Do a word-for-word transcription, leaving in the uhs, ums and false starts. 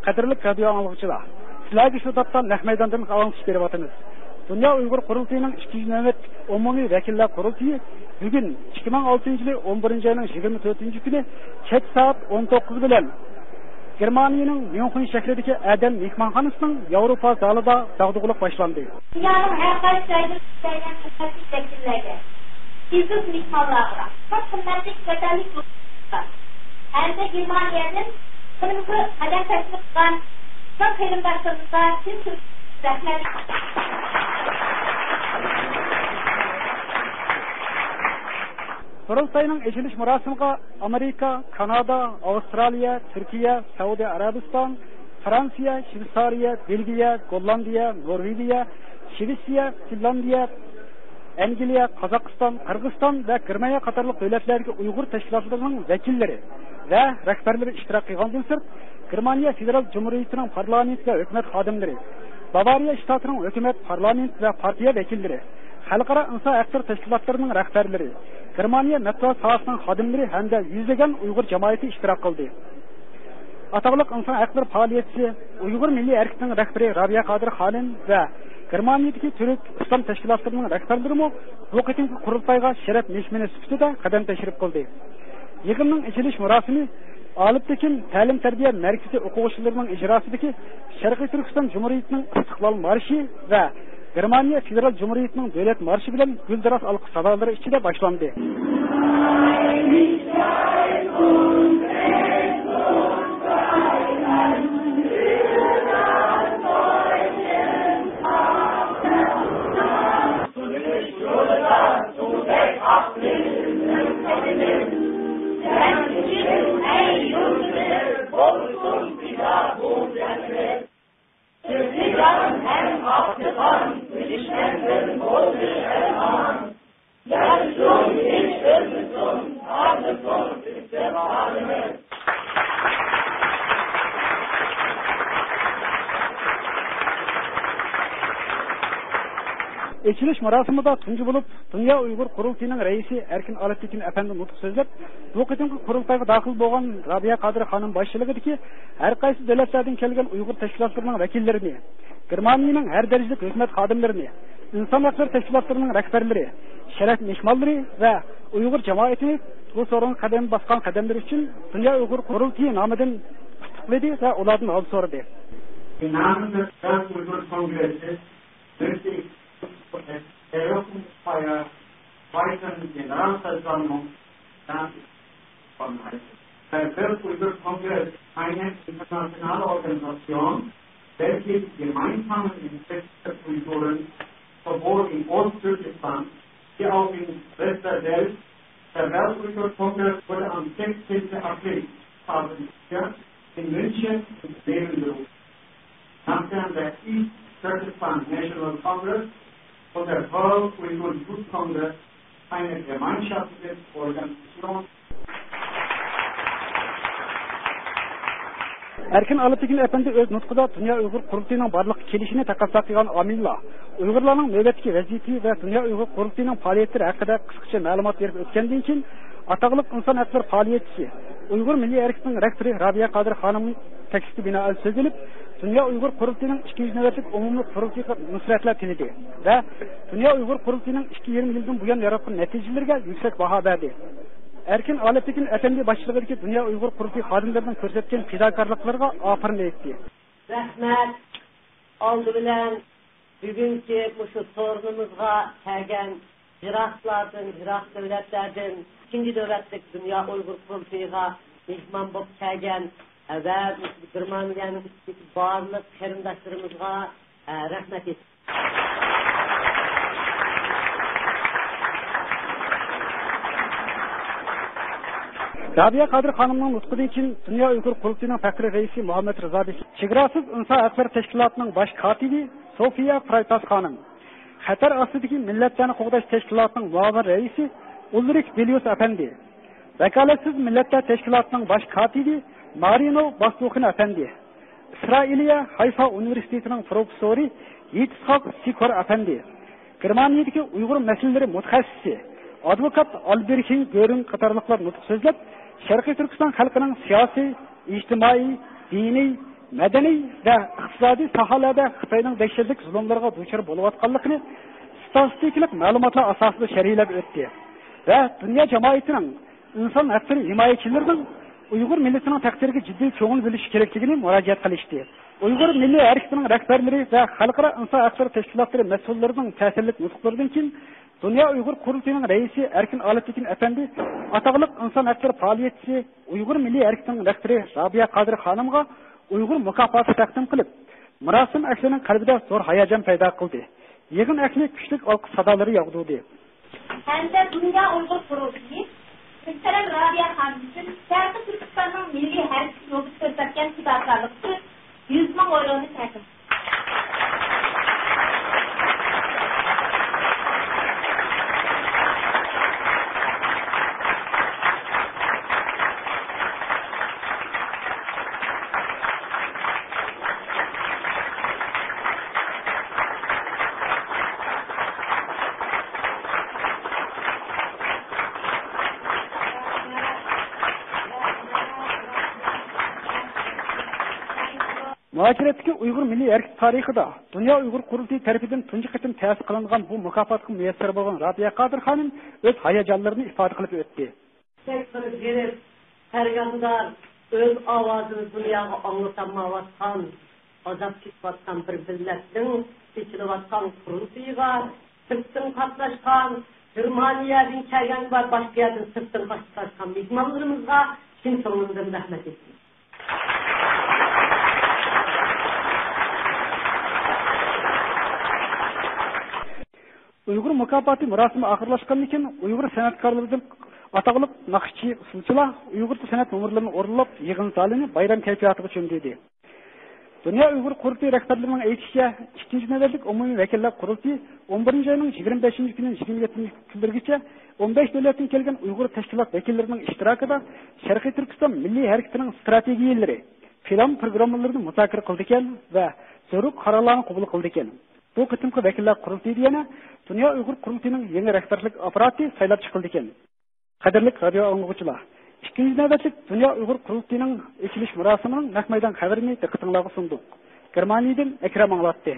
قەدىرلىك رادىيو ئاڭلىغۇچىلار، سىلەرگە شۇ تاپتا نەق مەيداندىن ئاڭلىتىش بېرىۋاتىمىز. دۇنيا ئۇيغۇر قۇرۇلتىيىنىڭ ئىككىنچى نۆۋەتلىك ئومۇمىي ۋەكىللەر قۇرۇلتىيى بۈگۈن ئىككى مىڭ ئالتىنچى يىلى ئون بىرىنچى ئاينىڭ يىگىرمە تۆتىنچى كۈنى كەچ سائەت ئون توققۇز بىلەن گېرمانىيەنىڭ ميۇنخېن شەھىرىدىكى ئادەم مېھمانخانىسىنىڭ ياۋروپا زالىدا داغدۇغىلىق باشلاندى. دۇنيانىڭ ھەر قايسى جايىدىن كەلگەن ھۆرمەتلىك ۋەكىللەرگە، ئەزىز مېھمانلارغا، چوڭ ھۆرمەتلىك ۋەتەنلىك دوستلارغا ھەمدە گېرمانىيەدىن بىرىنچى قەدەم تەشرىپ قىلغان چىن قېرىنداشلىرىمىزغا چىن سۆز رەھمەت. قۇرۇلتاينىڭ ئېچىلىش مۇراسىمىغا ئامېرىكا، كانادا، ئاۋسترالىيە، تۈركىيە، سەئۇدى ئەرەبىستان، فرانسىيە، شۋېتسارىيە، بېلگىيە، گوللاندىيە، نورۋېگىيە، شىۋېتسىيە، فىنلاندىيە، ئەنگلىيە، قازاقىستان، قىرغىزىستان ۋە گېرمانىيە قاتارلىق دۆلەتلەردىكى ئۇيغۇر تەشكىلاتلىرىنىڭ ۋەكىللىرى ۋە رەھبەرلىرى ئىشتىراك قىلغاندىن سىرت، گېرمانىيە فېدېرال جۇمھۇرىيىتىنىڭ پارلامېنت ۋە ھۆكۈمەت خادىملىرى، باۋارىيە شتاتىنىڭ ھۆكۈمەت، پارلامېنت ۋە پارتىيە ۋەكىللىرى، خەلقئارا ئىنسان ھەقلىرى تەشكىلاتلىرىنىڭ رەھبەرلىرى، گېرمانىيە مەتبۇئات ساھەسىنىڭ خادىملىرى ھەمدە يۈزلىگەن ئۇيغۇر جامائىتى ئىشتىراك قىلدى. ئاتاقلىق ئىنسان ھەقلىرى پائالىيەتچىسى، ئۇيغۇر مىللىي ھەرىكىتىنىڭ رەھبىرى رابىيە قادىر خانىم ۋە گېرمانىيەدىكى تۈرك ئىسلام تەشكىلاتلىرىنىڭ رەھبەرلىرىمۇ بۇ قېتىمقى قۇرۇلتايغا شەرەپ مېھمىنى سۈپىتىدە قەدەم تەشرىپ قىلدى. يىغىننىڭ ئېچىلىش مۇراسىمى ئالىپتېكىن تەلىم-تەربىيە مەركىزى ئوقۇغۇچىلىرىنىڭ ئىجراسىدىكى شەرقىي تۈركىستان جۇمھۇرىيىتىنىڭ ئىستىقلال مارشى ۋە گېرمانىيە فېدېرال جۇمھۇرىيىتىنىڭ دۆلەت مارشى بىلەن گۈلدۈراس ئالقىش سادالىرى ئىچىدە باشلاندى. ئېچىلىش مۇراسىمىدا تۇنجى بولۇپ دۇنيا ئۇيغۇر قۇرۇلتىيىنىڭ رەئىسى ئەركىن ئالىپتېكىن ئەپەندى نۇتۇق سۆزلەپ، بۇ قېتىمقى قۇرۇلتايغا داخىل بولغان رابىيە قادىر خانىم باشچىلىقىدىكى ھەر قايسى دۆلەتلەردىن كەلگەن ئۇيغۇر تەشكىلاتلىرىنىڭ ۋەكىللىرىنى، گېرمانىيەنىڭ ھەر دەرىجىلىك ھۆكۈمەت خادىملىرىنى، ئىنسان ھەقلىرى تەشكىلاتلىرىنىڭ رەھبەرلىرى، شەرەپ مېھمانلىرى ۋە ئۇيغۇر جامائىتىنى بۇ سورۇنغا قەدەم باسقان قەدەملىرى ئۈچۈن دۇنيا ئۇيغۇر قۇرۇلتىيى نامىدىن قۇتلۇقلىدى ۋە ئۇلاردىن ھال سورىدى. Im Namen des Weltuighur-Kongresses möchte ich zur Eröffnungsfeier der zweiten Generalversammlung herzlich willkommen heißen. Der Weltuighur-Kongress ist eine internationale Organisation, welche die gemeinsamen Interessen der Uiguren sowohl in Ostturkestan wie auch im Rest der Welt. Der Weltuighur-Kongress wurde am sechzehnten April zweitausendvier in München ins Leben gerufen, nachdem der East Turkestan National Congress und der World Uyghur Youth Congress eine gemeinschaftliche Organisation. ئەركىن ئالىپتېكىن ئەپەندى ئۆز نۇتقىدا دۇنيا ئۇيغۇر قۇرۇلتىيىنىڭ بارلىققا كېلىشىنى تەقەززا قىلغان ئامىللار، ئۇيغۇرلارنىڭ نۆۋەتتىكى ۋەزىيىتى ۋە دۇنيا ئۇيغۇر قۇرۇلتىيىنىڭ پائالىيەتلىرى ھەققىدە قىسقىچە مەلۇمات بېرىپ ئۆتكەندىن كېيىن، ئاتاقلىق ئىنسان ھەقلىرى پائالىيەتچىسى، ئۇيغۇر مىللىي ھەرىكىتىنىڭ رەھبىرى رابىيە قادىر خانىمنىڭ تەكلىپىگە بىنائەن سۆزلىنىپ، دۇنيا ئۇيغۇر قۇرۇلتىيىنىڭ ئىككىنچى نۆۋەتلىك ئومۇملۇق قۇرۇلتىيىغا نۇسرەتلەر تىلىدى ۋە دۇنيا ئۇيغۇر قۇرۇلتىيىنىڭ ئىككى يېرىم يىلدىن بۇيان ياراتقان نەتىجىلىرىگە يۈكسەك باھا بەردى. ئەركىن ئالىپتېكىن ئەپەندى باشچىلىقىدىكى دۇنيا ئۇيغۇر قۇرۇلتىيى خادىملىرىنىڭ كۆرسەتكەن پىداكارلىقلىرىغا ئاپىرىن ئېيتتى. رەھمەت. ئالدى بىلەن بۈگۈنكى مۇشۇ سورۇنىمىزغا كەلگەن يىراقلاردىن، يىراق دۆلەتلەردىن ئىككىنچى نۆۋەتلىك دۇنيا ئۇيغۇر قۇرۇلتىيىغا مېھمان بولۇپ كەلگەن ۋە گېرمانىيەنىڭ ئىچىدىكى بارلىق قېرىنداشلىرىمىزغا، ئە، رەھمەت ئېيتىمەن. رابىيە قادىر خانىمنىڭ نۇتقىدىن كېيىن دۇنيا ئۇيغۇر قۇرۇلتىيىنىڭ پەخرىي رەئىسى مۇھەممەد رىزا بېكى، چېگراسىز ئىنسان ھەقلىرى تەشكىلاتىنىڭ باش كاتىپى سوفىيە پرايتاس خانىم، خەتەر ئاستىدىكى مىللەتلەرنى قوغداش تەشكىلاتىنىڭ مۇئاۋىن رەئىسى ئۇلرىك بېليۇس ئەپەندى، ۋاكالەتسىز مىللەتلەر تەشكىلاتىنىڭ باش كاتىپى مارىنو باستۇخىن ئەپەندى، ئىسرائىلىيە ھايفا ئۇنىۋېرسىتېتىنىڭ پروفېسسورى يىتىسخاق سىكور ئەپەندى، گېرمانىيەدىكى ئۇيغۇر مەسىلىلىرى مۇتەخەسسىسى، ئادۋوكات ئالبېرھىن گۆرىڭ قاتارلىقلار نۇتۇق سۆزلەپ، شەرقىي تۈركىستان خەلقىنىڭ سىياسىي، ئىجتىمائىي، دىنىي، مەدەنىي ۋە ئىقتىسادىي ساھەلەردە خىتاينىڭ دەھشەتلىك زۇلۇملىرىغا دۇچار بولۇۋاتقانلىقىنى ستاتىستىكىلىق مەلۇماتلار ئاساسىدا شەرھلەپ ئۆتتى ۋە دۇنيا جامائىتىنىڭ ئىنسان ھەقلىرى ھىمايىچىلىرىنىڭ ئۇيغۇر مىللىتىنىڭ تەقدىرىگە جىددىي كۆڭۈل بۆلۈشى كېرەكلىكىنى مۇراجىئەت قىلىشتى. ئۇيغۇر مىللىي ھەرىكىتىنىڭ رەھبەرلىرى ۋە خەلقئارا ئىنسان ھەقلىرى تەشكىلاتلىرى مەسئۇللىرىنىڭ تەسىرلىك نۇتۇقلىرىدىن كېيىن، دۇنيا ئۇيغۇر قۇرۇلتىيىنىڭ رەئىسى ئەركىن ئالپتېكىن ئەپەندى ئاتاقلىق ئىنسان ھەقلىرى پائالىيەتچىسى، ئۇيغۇر مىللىي ھەرىكىتىنىڭ رەھبىرى رابىيە قادىر خانىمغا ئۇيغۇر مۇكاپاتى تەقدىم قىلىپ، مۇراسىم ئەھلىنىڭ قەلبىدە زور ھاياجان پەيدا قىلدى. يىغىن ئەھلى كۈچلۈك ئالقىش سادالىرى ياغدۇردى. ھەمدە دۇنيا ئۇيغۇر قۇرۇلتىيى مۆھتەرەم رابىيە خانىم ئۈچۈن شەرقىي تۈركىستاننىڭ مىللىي ھەرىكىتى يولىدا كۆرسەتكەن پىداكارلىقى ئۈچۈن يۈز مىڭ ئايروننى تەقدىم. مۇھاجىرەتتىكى ئۇيغۇر مىللىي ھەرىكىتى تارىخىدا دۇنيا ئۇيغۇر قۇرۇلتىيى تەرىپىدىن تۇنجى قېتىم تەسىس قىلىنغان بۇ مۇكاپاتقا مۇيەسسەر بولغان رابىيە قادىر خانىم ئۆز ھاياجانلىرىنى ئىپادە قىلىپ ئۆتتى. تەكبىر بېرىپ، پەريادىدار ئۆز ئاۋازىنى دۇنياغا ئاڭلىتالمايۋاتقان، ئازاب چېكىۋاتقان بىر مىللەتنىڭ ئېچىلىۋاتقان قۇرۇلتىيىغا سىرتتىن قاتناشقان، گېرمانىيەدىن كەلگەن ۋە باشقا يەردىن سىرتتىن قاتناشقان مېھمانلىرىمىزغا چىن كۆڭلۈمدىن رەھمەت ئېيتىمەن. ئۇيغۇر مۇكاپاتى مۇراسىمى ئاخىرلاشقاندىن كېيىن، ئۇيغۇر سەنئەتكارلىرىدىن ئاتاقلىق ناخشىچى، ئۇسسۇلچىلار ئۇيغۇرچە سەنئەت نومۇرلىرىنى ئورۇنلاپ، يىغىن زالىنى بايرام كەيپىياتىغا چۆمدۈردى. دۇنيا ئۇيغۇر قۇرۇلتىيى رەھبەرلىرىنىڭ ئېيتىشىچە، ئىككىنچى نۆۋەتلىك ئومۇمىي ۋەكىللەر قۇرۇلتىيى ئون بىرىنچى ئاينىڭ يىگىرمە بەشىنچى كۈنى يىگىرمە يەتتىنچى كۈنلىرىگىچە ئون بەش دۆلەتتىن كەلگەن ئۇيغۇر تەشكىلات ۋەكىللىرىنىڭ ئىشتىراكىدا شەرقىي تۈركىستان مىللىي ھەرىكىتىنىڭ ئىستراتېگىيەلىرى، پىلان پروگراممىلىرىنى مۇزاكىرە قىلىدىكەن ۋە زۆرۈر قارارلارنى قوبۇل قىلىدىكەن. بۇ قېتىمقى ۋەكىللەر قۇرۇلتىيىدا يەنە دۇنيا ئۇيغۇر قۇرۇلتىيىنىڭ يېڭى رەھبەرلىك ئاپپاراتى سايلاپ چىقىلىدىكەن. قەدىرلىك رادىيو ئاڭلىغۇچىلار، ئىككىنچى نۆۋەتلىك دۇنيا ئۇيغۇر قۇرۇلتىيىنىڭ ئېچىلىش مۇراسىمىنىڭ نەق مەيدان خەۋىرىنى دىققىتىڭلارغا سۇندۇق. گېرمانىيەدىن ئەكرەم ئاڭلاتتى.